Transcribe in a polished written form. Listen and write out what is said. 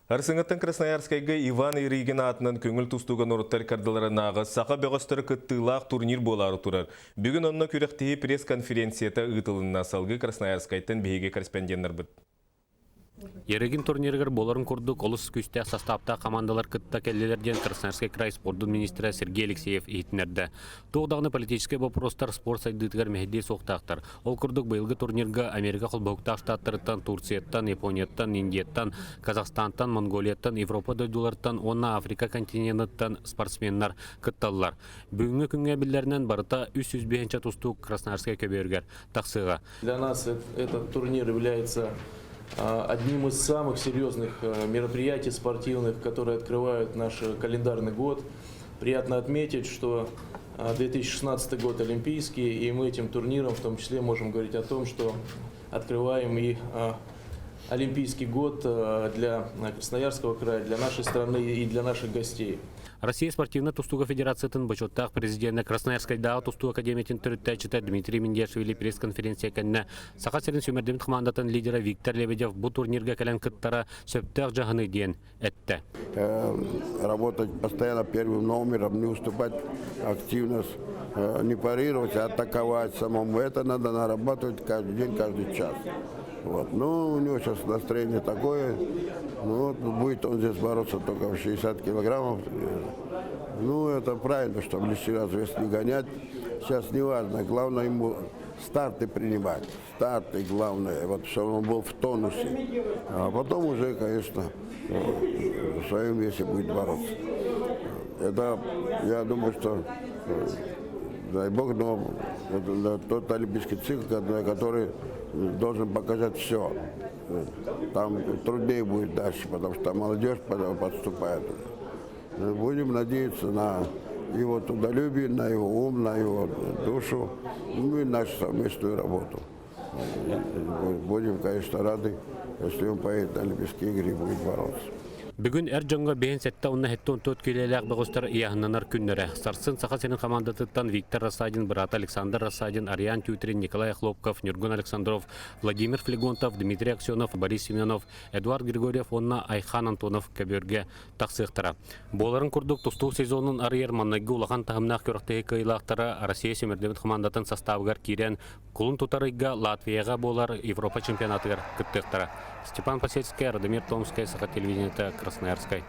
Арсыҥҥыттан Красноярскайга Иван Ярыгин аатынан көҥүл тустууга норуттар кардыларынааҕы саха бөҕөстөрө кыттыылаах турнир буолаары турар. Бүгүн онно күрэхтэһии пресс-конференцията ыытылынна. Салгыы Красноярскайтан биһиги корреспонденнарбыт. Ярыгин турнирыгар буоларын курдук олус күүстээх састааптаах хамаандалар кытта кэллилэр диэн Красноярскай край спордун министрэ Сергей Алексеев иһитиннэрдэ. Туох даҕаны политическай боппуруостар спорт сайдыытыгар мэһэйдиэ суохтаахтар. Ол курдук быйылгы турнирга Америка холбоһуктаах штаттарыттан, Турцияттан, Японияттан, Индияттан, Казахстантан, Монголияттан, Европа дойдуларыттан уонна Африка континеныттан спортсменнар кытталлар. Бүгүҥҥү күҥҥэ биллэринэн барыта 305 тустуук Красноярскай көбүөрүгэр тахсыаҕа. Для нас этот турнир является одним из самых серьезных мероприятий спортивных, которые открывают наш календарный год. Приятно отметить, что 2016 год олимпийский, и мы этим турниром в том числе можем говорить о том, что открываем и Олимпийский год для Красноярского края, для нашей страны и для наших гостей. Россия спортивнай тустууга федерациятын бочуоттаах президенэ Красноярскайдааҕы тустуу академиятын төрүттээччитэ Дмитрий Миндиашвили пресс-конференция кэннэ Саха сирин сүүмэрдэммит хамаандатын лидера Виктор Лебедев бу турнирга кэлэн кыттара сөптөөх дьаһаныы диэн эттэ. Работать постоянно первым номером, не уступать активность, не парировать, а атаковать самому. Это надо нарабатывать каждый день, каждый час. Вот. Ну, у него сейчас настроение такое. Ну, вот, будет он здесь бороться только в 60 килограммов. Ну, это правильно, чтобы лишний раз вес не гонять. Сейчас не важно, главное ему старты принимать. Старты главное, вот чтобы он был в тонусе. А потом уже, конечно, в своем весе будет бороться. Это, я думаю, что, дай бог, но это тот олимпийский цикл, который должен показать все. Там труднее будет дальше, потому что молодежь подступает. Будем надеяться на его трудолюбие, на его ум, на его душу, ну и нашу совместную работу. Будем, конечно, рады, если он поедет на Олимпийские игры и будет бороться. Бүгүн эр дьоҥҥо биһин сэттэ уонна сэттэ он төрт киилэлээх бөҕөстөр ыйааһыннанар күннэрэ. Сарсын Саха сирин хамаандатыттан Виктор Рассадин, быраата Александр Рассадин, Ариан Тютрин, Николай Охлопков, Ньургун Александров, Владимир Флегонтов, Дмитрий Аксенов, Борис Семенов, Эдуард Григорьев уонна Айхан Антонов көбүөргэ тахсыахтара. Буоларын курдук тустуу сезонун арыйар маннайгы улахан таһымнаах күрэхтэһии кыайыылаахтара Россия сүүмэрдэммит хамаандатын састаабыгар киирэн кулун тутар ыйга Латвияҕа буолар Европа чемпионатыгар кыттыахтара. Степан Посельскай, Радомир Томскай, Саха телевидениета, Красноярскай.